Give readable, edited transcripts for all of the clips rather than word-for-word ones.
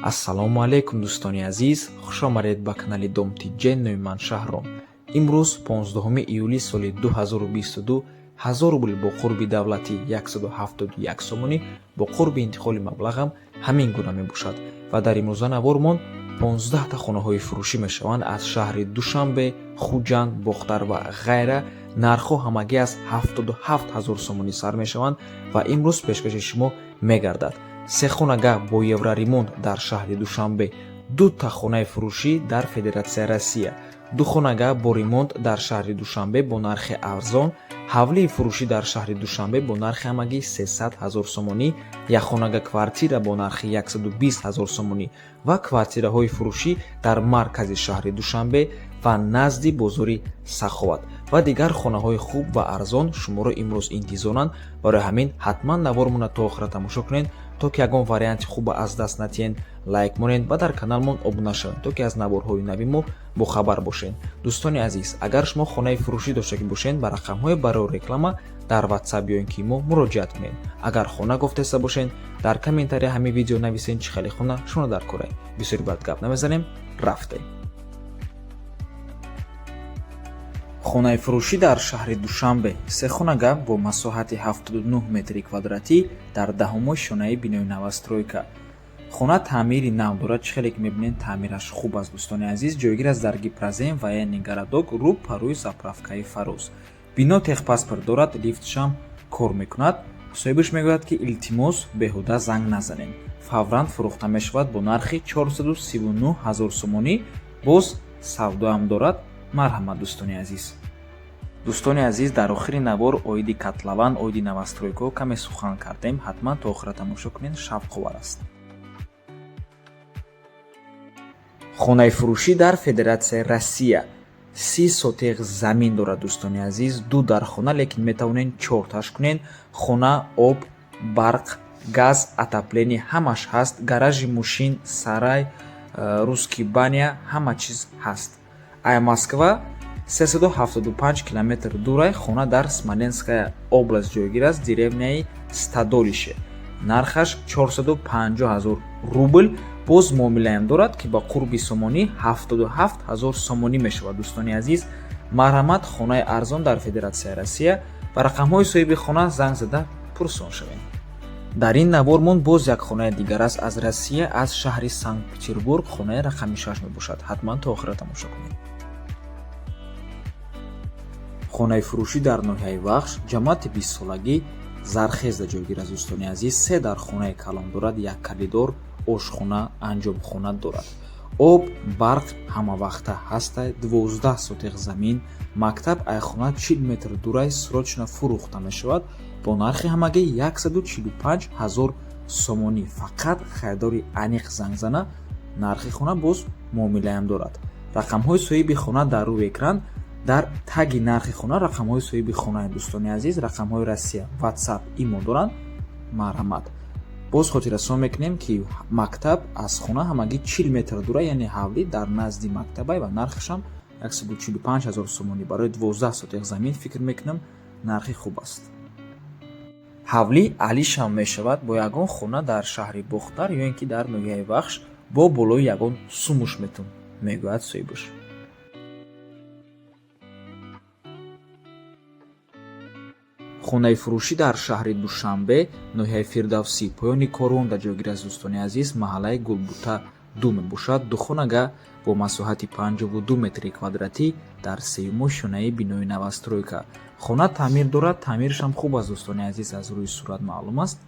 Ассалому алайкум, дӯстони азиз, хуш омадед ба канали Дом Тиҷе. Номи ман Шаҳром. Имрӯз 15 июли соли 2022, 1000 рубл бо қурби давлатӣ 171 сомонӣ, бо қурби интиқоли маблағам ҳамин гуна мебошад. Ва дар имрӯза навормон 15та хонаҳои фурӯшӣ мешаванд аз шаҳри Душанбе, Хуҷанд, Бохтар ва ғайра. Нархҳо ҳамагӣ аз 77 ҳазор сомонӣ сар мешаванд ва имрӯз пешкаши шумо мегардад. Се хонага бо евроремонт дар шаҳри Душанбе, дута хонаи фурӯшӣ дар Федератсияи Россия, ду хонага бо ремонт дар шаҳри Душанбе бо нархи арзон, ҳавлии фурӯшӣ дар шаҳри Душанбе бо нархи ҳамагӣ 300 ҳазор сомонӣ, як хонага квартира бо нархи 120 ҳазор сомонӣ ва квартираҳои фурӯшӣ дар маркази шаҳри Душанбе ва назди бозори Саховат ва дигар хонаҳои хуб ва арзон шуморо имрӯз интизоранд. Барои ҳамин ҳатман навормона то охира тамошо кунед, то ки ягон варианти хуба аз даст натиҳед. Лайк монед ва дар каналмон обуна шавед, то ки аз наворҳои нави мо бохабар бошед. Дӯстони азиз, агар шумо хонаи фурӯшӣ доштагӣ бошед, ба рақамҳои барои реклама дар Ватсап ё ин ки мо муроҷиат кунед. Агар хона гофтеста бошед, дар комментария ҳамин видео нависед, чӣ хеле хона шумо дар корай. Бисёри бад гап намезанем, рафтем. Хонаи фурӯшӣ дар шаҳри Душанбе, се хонага бо масоҳати 79 метри квадратӣ дар даҳумои шонаи бинои новостройка. Хона таъмири нав дорад, чӣ хеле ки мебинед, таъмираш хуб аст, дӯстони азиз. Ҷойгир аст дар Гипрозем, Военный городок, рӯ па рӯи заправкаи Фароз. Бино техпаспорт дорад, лифтшам кор мекунад. Соҳибаш мегӯяд, ки илтимос, беҳуда занг назанед, фавран фурӯхта мешавад бо нархи 439 ҳазор сомонӣ. Боз савдоам дорад. Марҳамат, дӯстони азиз. Дӯстони азиз, дар охири навор оиди котлован, оиди новостройкаҳо каме сухан кардем. Ҳатман то охира тамошо кунед, шавқовар аст. Хонаи фурӯшӣ дар Федератсияи Россия, 30 сотех замин дорад, дӯстони азиз, ду дар хона, лекин метавонед чорташ кунед. Хона об, барқ, газ, отопление ҳамаш ҳаст, гаражи мошин, сарай, русский баня, ҳама чиз ҳаст. Ая Москва 375 километр дурай. Хона дар Смоленская область ҷойгир аст, деревняи Стадолище. Нархаш 450 ҳазор рубл, боз муомилаам дорад, ки ба қурби сомонӣ 77 ҳазор сомонӣ мешавад. Дӯстони азиз, марҳамат, хонаи арзон дар Федератсияи Россия, ба рақамҳои соҳиби хона занг зада пурсон шавед. Дар ин навормон боз як хонаи дигар аст аз Россия, аз шаҳри Санкт Петербург, хонаи рақами 6 мебошад. Ҳатман то охира тамошо кунед. Хонаи фурӯшӣ дар ноҳияи Вахш, ҷамоати бистсолагӣ Зархезда ҷойгир аст, дӯстони азиз. Се дар хонаи калон дорад, як коридор, ошхона, анҷомхона дорад. Об, барқ ҳамавақта ҳаста, 12 сотех замин, мактаб ай хона 40 метр дурай. Срочно фурӯхта мешавад бо нархи ҳамагӣ 145 ҳазор сомонӣ. Фақат харидори аниқ занг зана. Нархи хона боз муомилаам дорад. Рақамҳои соҳиби хона дар рӯи экран, дар таги нархи хона рақамҳои соҳиби хонаи, дӯстони азиз, рақамҳои Россия, Ватсап, имо доранд. Марҳамат. Боз хотиррасон мекунем, ки мактаб аз хона ҳамагӣ 40 метр дура, яъне ҳавлӣ дар назди мактабай ва нархашам 145 ҳазор сомонӣ барои 12 сотех замин, фикр мекунам, нархи хуб аст. Ҳавлӣ алишам мешавад бо ягон хона дар шаҳри Бохтар ё ин ки дар ноҳияи Вахш, бо болои ягон сумуш метун, мегӯяд соҳибаш. Хонаи фурӯшӣ дар шаҳри Душанбе, ноҳияи Фирдавсӣ, поёни Корвонда ҷойгир аст, дӯстони азиз, маҳаллаи Гулбута 2 мебошад. Духонага бо масоҳати 52 метри квадратӣ дар сеюму шонаи бинои новостройка. Хона таъмир дорад, таъмирашам хуб аст, дӯстони азиз, аз рӯи сурат маълум аст.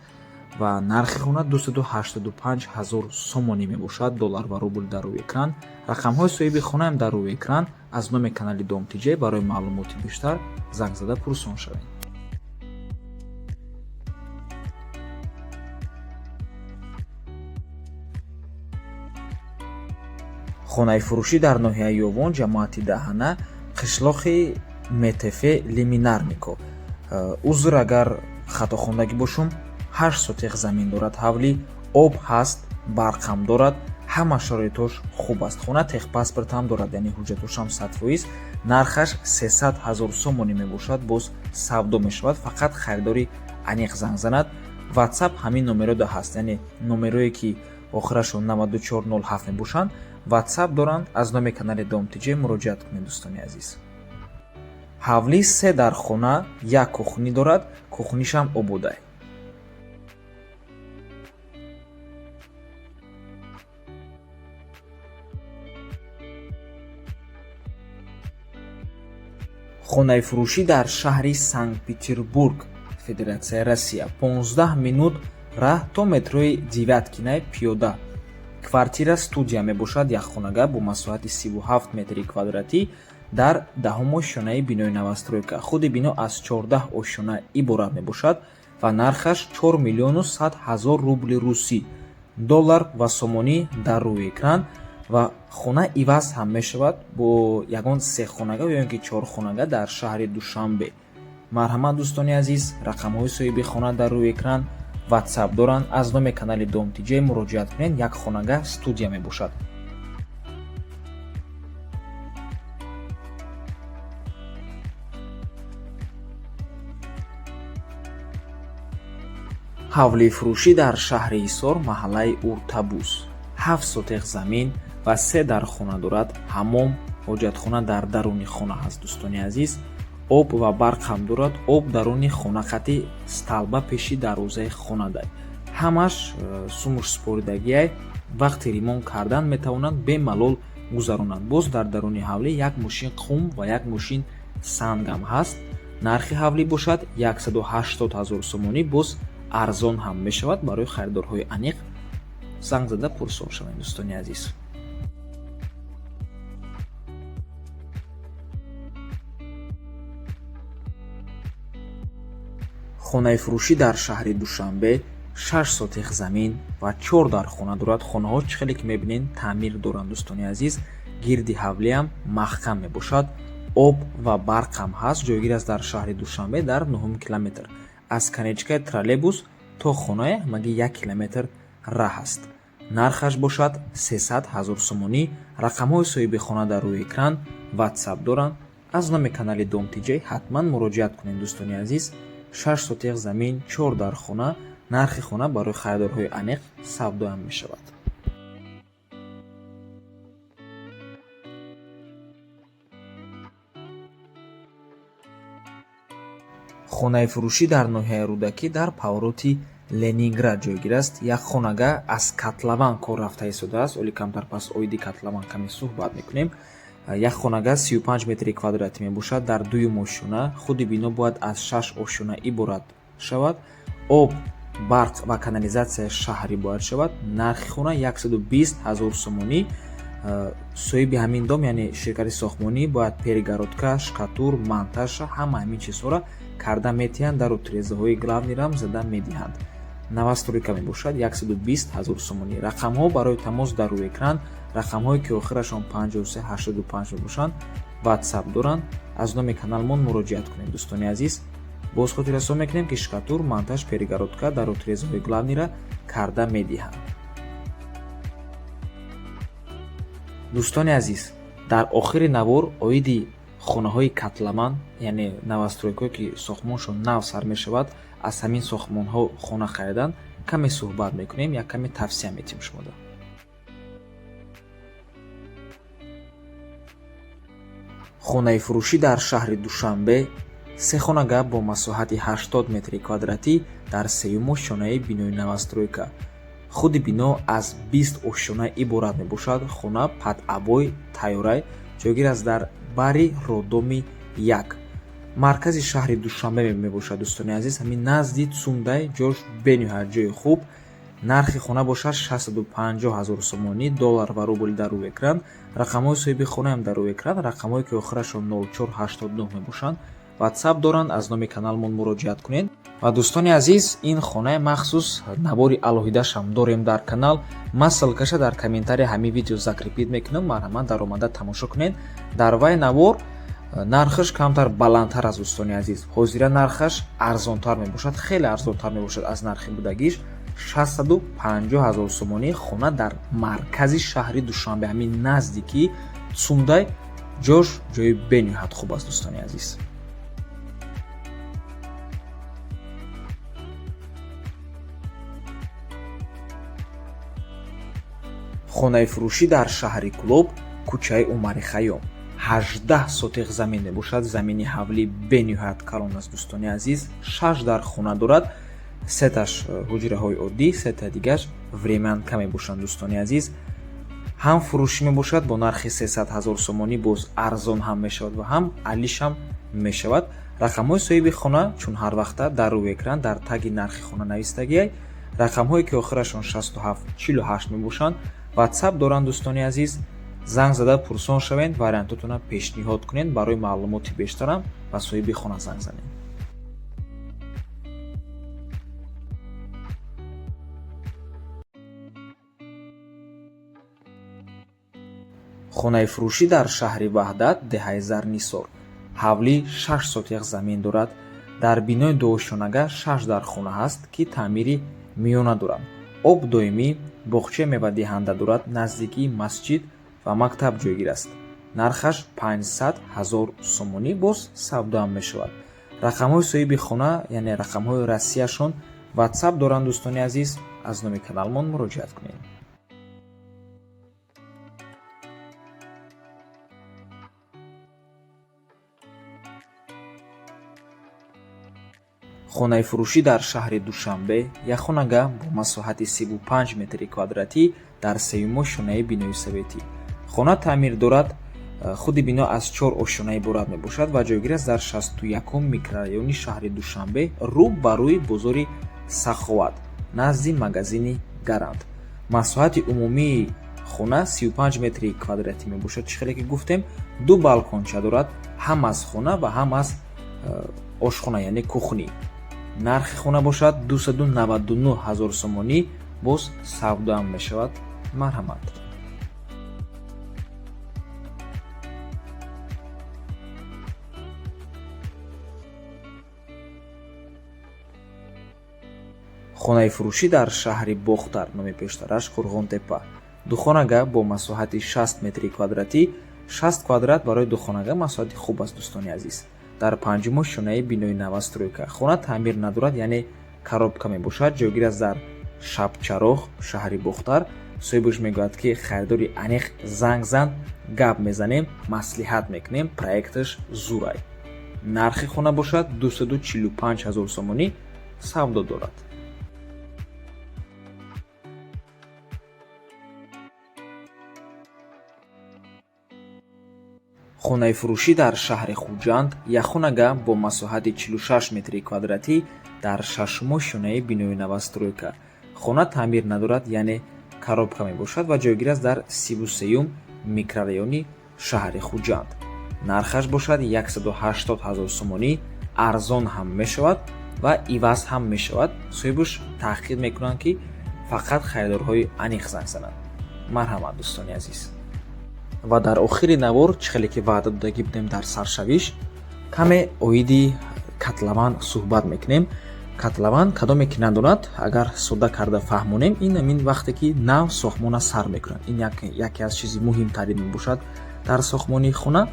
Ва нархи хона 285 ҳазор сомонӣ мебошад. Доллар ва рубл дар рӯи экран, рақамҳои соҳиби хонаам дар рӯи экран. Аз номи канали Дом Тиҷе барои маълумоти бештар занг зада пурсон шавед. Хонаи фурӯшӣ дар ноҳияи Ёвон, ҷамоати Даҳана, қишлоқи Метефе Лиминарнико. Узр, агар хатохондагӣ бошум. 8 сотех замин дорад ҳавлӣ, об ҳаст, барқам дорад, ҳама шароитош хуб аст. Хона техпаспорт ҳам дорад, яъне ҳуҷҷатошам 100%. Нархаш 300 ҳазор сомонӣ мебошад, боз савдо мешавад. Фақат харидори аниқ занг занад. Ватсап ҳамин номеро да ҳаст, яъне номерое ки охирашон 9407 мебошанд. WhatsApp доранд, аз номи канали Дом ТЖ муроҷиат кунед, дӯстони азиз. Ҳавлӣ се дар хона, як кухнӣ дорад, кухнишам ободай. Хонаи фурӯшӣ дар шаҳри Санкт-Петербург, Федератсияи Россия, 15 минут раҳ то метрои Девяткинаи пиёда. Квартира студия мебошад, якхонага бо масоҳати 37 метри квадратӣ дар 10-ум ошёнаи бинои новостройка. Худи бино аз 14 ошёна иборат мебошад ва нархаш 4 миллиону 100 ҳазор рубли русӣ, доллар ва сомонӣ дар рӯи экран. Ва хона иваз ҳам мешавад бо ягон сехонага ё ин ки чорхонага дар шаҳри Душанбе. Марҳамат, дӯстони азиз, рақамҳои соҳиби хона дар рӯи экран, WhatsApp доранд, аз номи канали Дом ТЖ муроҷиат кунед, як хонага студия мебошад. Ҳавлии фурӯшӣ дар шаҳри Ҳисор, маҳаллаи Уртабуз, 7 сотех замин ва се дар хона дорад. Ҳаммом, ҳоҷатхона дар даруни хона ҳаст, дӯстони азиз. Об ва барқ ҳам дорад. Об даруни хона қати столба пеши дарвозаи хона дай. Ҳамаш сумуш супоридагиай, вақти ремонт кардан метавонанд бемалол гузаронанд. Боз дар даруни ҳавлӣ як мошин қум ва як мошин сангам ҳаст. Нархи ҳавлӣ бошад 180 ҳазор сомонӣ, боз арзон ҳам мешавад. Барои харидорҳои аниқ занг зада пурсон шавед, дӯстони азиз. Хонаи фурӯшӣ дар шаҳри Душанбе 6 сотих замин ва 4 дар хона дорад. Хонаҳо чӣ хеле ки мебинед таъмир доранд, дӯстони азиз. Гирди ҳавлиам маҳкам мебошад, об ва барқ ҳам ҳаст. Ҷойгир аст дар шаҳри Душанбе дар 9 километр. Аз конечкаи троллейбус то хонаи ҳамагӣ 1 километр раҳ аст. Нархаш бошад 300 ҳазор сомонӣ. Рақамҳои соҳиби хона дар рӯи экран, WhatsApp доранд. Аз номи канали Дом ТЖ ҳатман муроҷиат кунед, дӯстони азиз. 6 сотих замин, 4 дар хона, нархи хона барои харидорҳои аниқ савдоам мешавад. Хонаи фурӯшӣ дар ноҳияи Рӯдакӣ дар повороти Ленинград ҷойгир аст. Як хонага аз котлован кор рафта истодааст. Оли камтар пас оиди котлован каме суҳбат мекунем. Як хонага 35 метри квадратӣ мебошад дар дуюм ошёна. Худи бино бояд аз 6 ошёна иборат шавад. Об, барқ ва канализатсияи шаҳрӣ бояд шавад. Нархи хона 120 ҳазор сомонӣ. Соҳиби ҳамин дом, яъне ширкати сохтмонӣ, бояд перегородка, штукатур, монтажа, ҳама ҳамин чизҳоро карда метиҳанд, дару тирезаҳои главнирам зада медиҳанд. Новостройка мебошад, 120 ҳазор сомонӣ. Рақамҳо барои тамос дар рӯи экран, рақамҳое ки охирашон 5385 мебошанд, WhatsApp доранд. Аз номи каналмон муроҷиат кунед, дӯстони азиз. Боз хотиррасон мекунем, ки штукатур, монтаж, перегородка, дару тирезаҳои главнира карда медиҳанд. Дӯстони азиз, дар охири навор оиди хонаҳои котлован, яъне новостройкое ки сохтмоншон нав сар мешавад, аз ҳамин сохтмонҳо хона харидан каме суҳбат мекунем, як каме тавсия метиҳем шумода. Хонаи фурӯшӣ дар шаҳри Душанбе се хонага бо масоҳати 80 метри квадратӣ дар сеюм ошёнаи бинои новостройка. Худи бино аз 20 ошёна иборат мебошад. Хона под обой тайёрай, ҷойгир аст дар бари роддоми 1, маркази шаҳри Душанбе мебошад, дӯстони азиз. Ҳамин назди Цумдай, ҷош бениҳоят ҷои хуб. Нархи хона бошад 650 ҳазор сомонӣ, доллар ва рубл дар рӯи экран. Рақамҳои соҳиби хонаам дар рӯи экран, рақамҳое ки охирашон 0489 мебошанд, WhatsApp доранд, аз номи каналмон муроҷиат кунед. Ва дӯстони азиз, ин хонаи махсус навори алоҳидашам дорем дар канал. Ман ссылкаша дар комментария ҳамин видео закрепить мекунам, марҳамат даромада тамошо кунед. Дар вай навор нархаш камтар баландтар аст, дӯстони азиз. Ҳозира нархаш арзонтар мебошад, хеле арзонтар мебошад аз нархи будагиш. 650 ҳазор сомонӣ хона дар маркази шаҳри Душанбе, ҳамин наздики Цумдай, ҷош ҷои бениҳоят хуб аст, дӯстони азиз. Хонаи фурӯшӣ дар шаҳри Кӯлоб, кӯчаи Умари Хайём. 18 сотиқ замин мебошад. Замини ҳавлӣ бениҳоят калон аст, дӯстони азиз. Шаш дар хона дорад, сеташ ҳуҷраҳои оддӣ, сета дигаш времянка мебошанд, дӯстони азиз. Ҳам фурӯшӣ мебошад бо нархи 300 ҳазор сомонӣ, боз арзон ҳам мешавад ва ҳам алиш ҳам мешавад. Рақамҳои соҳиби хона чун ҳар вақта дар рӯи экран дар таги нархи хона навистагиай. Рақамҳое ки охирашон 67 48 мебошанд, WhatsApp доранд, дӯстони азиз. Занг зада пурсон шавед, вариантотона пешниҳод кунед. Барои маълумоти бештарам ба соҳиби хона занг занед. Хонаи фурӯшӣ дар шаҳри Ваҳдат, деҳаи Зарнисор. Ҳавлӣ 6 сотиқ замин дорад. Дар бинои дуошёнага 6 дар хона ҳаст, ки таъмири миёна доранд. Об доимӣ, боғчаи мевадиҳанда дорад, наздикии масҷид ва мактаб ҷойгир аст. Нархаш 500 ҳазор сомонӣ, боз савдоам мешавад. Рақамҳои соҳиби хона, яъне рақамҳои Россияшон WhatsApp доранд, дӯстони азиз. Аз номи каналмон муроҷиат кунед. Хонаи фурӯшӣ дар шаҳри Душанбе, якхонага бо масоҳати 35 метри квадратӣ дар сеюм ошёнаи бинои советӣ. Хона таъмир дорад. Худи бино аз чор ошёна иборат мебошад ва ҷойгир аст дар 61-ум микрорайони шаҳри Душанбе, рӯ ба рӯи бозори Саховат, назди магазини Гарант. Масоҳати умумии хона 35 метри квадратӣ мебошад. Чӣ хеле ки гуфтем, ду балконча дорад, ҳам аз хона ва ҳам аз ошхона, яъне кухни. Нархи хона бошад 299 ҳазор сомонӣ, боз савдоам мешавад. Марҳамат. Хонаи фурӯшӣ дар шаҳри Бохтар, номи пештараш Қурғонтепа. Духонага бо масоҳати 60 метри квадратӣ. 60 квадрат барои духонага масоҳати хуб аст, дӯстони азиз. Дар панҷум ошёнаи бинои новостройка. Хона таъмир надорад, яъне коробка мебошад. Ҷойгир аст дар Шабчароғ, шаҳри Бохтар. Соҳибаш мегӯяд, ки харидори аниқ занг зан, гап мезанем, маслиҳат мекунем, проекташ зурай. Нархи хона бошад 245 ҳазор сомонӣ, савдо дорад. Хонаи фурӯшӣ дар шаҳри Хуҷанд, якхонага бо масоҳати 46 метри квадратӣ дар шашум ошёнаи бинои новостройка. Хона таъмир надорад, яъне коробка мебошад ва ҷойгир аст дар 33-юм микрорайони шаҳри Хуҷанд. Нархаш бошад 180 ҳазор сомонӣ, арзон ҳам мешавад ва иваз ҳам мешавад. Соҳибаш таъқид мекунанд, ки фақат харидорҳои аниқ занг зананд. Марҳамат, дӯстони азиз. Ва дар охири навор, чӣ хеле ки ваъда додагӣ будем дар саршавиш, каме оиди котлован суҳбат мекунем. Котлован кадоме ки надонад, агар содда карда фаҳмонем, ин ҳамин вақте ки нав сохтмона сар мекунад. Ин яке аз чизи муҳимтарин мебошад дар сохтмони хона.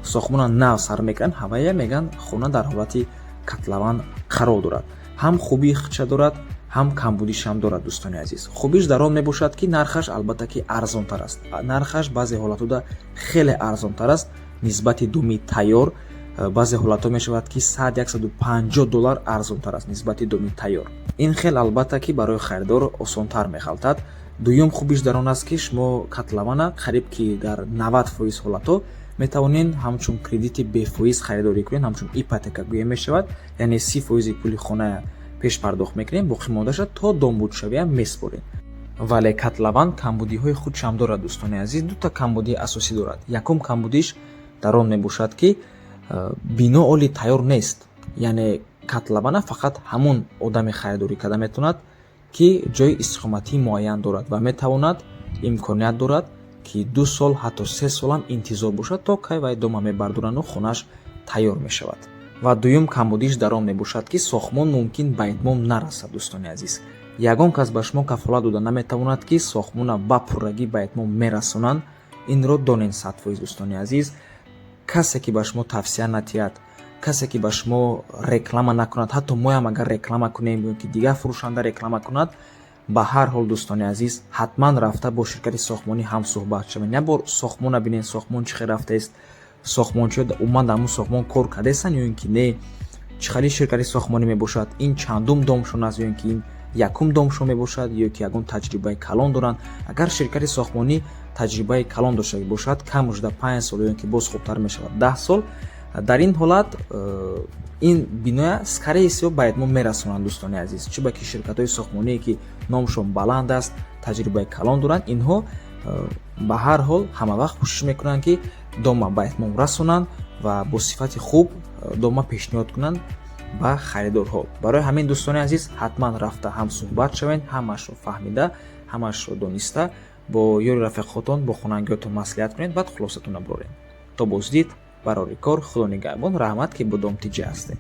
Сохтмона нав сар мекунанд, ҳавая мегӯянд хона дар ҳолати котлован қарор дорад. Ҳам хубии худша дорад, ҳам камбудишам дорад, дӯстони азиз. Хубиш дар он мебошад, ки нархаш албатта ки арзонтар аст. Нархаш баъзе ҳолатҳода хеле арзонтар аст нисбати думи тайёр. Баъзе ҳолатҳо мешавад, ки 100-150 доллар арзонтар аст нисбати думи тайёр. Ин хел албатта ки барои харидор осонтар мехалтад. Дуюм хубиш дар он аст, ки шумо котлована қариб ки дар 90% ҳолатҳо метавонед ҳамчун кредити бефоиз харидорӣ кунед, ҳамчун ипотека гӯя мешавад, яъне 30% пули хона пешпардохт мекунем, боқимондаша то домбудшавиам месупорем. Вале котлован камбудиҳои худшам дорад, дӯстони азиз. Дута камбудии асосӣ дорад. Якум камбудиш дар он мебошад, ки бино оли тайёр нест, яъне котлована фақат ҳамон одаме харидорӣ карда метавонад, ки ҷои истиқоматии муайян дорад ва метавонад, имконият дорад, ки 2 сол, ҳатто 3 солам интизор бошад, то кай вай дома мебардорану хонааш тайёр мешавад. Ва дуюм камбудиш дар он мебошад, ки сохтмон мумкин ба итмом нарасад, дӯстони азиз. Ягон кас ба шумо кафолат дода наметавонад, ки сохтмона ба пуррагӣ ба итмом мерасонанд. Инро донед 100%, дӯстони азиз. Касе ки ба шумо тавсия натиҳад, касе ки ба шумо реклама накунад, ҳатто моям агар реклама кунем ё ки дигар фурӯшанда реклама кунад, Ба ҳар ҳол, дӯстони азиз, ҳатман рафта бо ширкати сохтмонӣ ҳамсӯҳбат шавед. Як бор сохтмона бинед, сохтмон чӣ хел рафтааст, сохтмончиҳо умуман дар ҳамун сохтмон кор кардаестанд ё ин ки не, чӣ хели ширкати сохтмонӣ мебошад, ин чандум домшон аст ё ин ки ин якум домшон мебошад, ё ки ягон таҷрибаи калон доранд. Агар ширкати сохтмонӣ таҷрибаи калон дошта бошад, кам шуда 5 сол ё ин ки боз хубтар мешавад 10 сол, дар ин ҳолат ин биноя, скорее всего, ба итмом мерасонанд, дӯстони азиз. Чӣ ба ки ширкатҳои сохтмоние, ки номшон баланд аст, таҷрибаи калон доранд, инҳо ба ҳар ҳол ҳамавақт кӯшиш мекунанд, ки дома ба итмом расонанд ва бо сифати хуб дома пешниҳод кунанд ба харидорҳо. Барои ҳамин, дӯстони азиз, ҳатман рафта ҳамсӯҳбат шавед, ҳамаашро фаҳмида, ҳамаашро дониста, бо ёри рафиқотон, бо хонагиётон маслиҳат кунед, баъд хулосатонро бироред. То боздид, барори кор, Худо нигаҳбон. Раҳмат, ки бо Дом ТЖ ҳастед.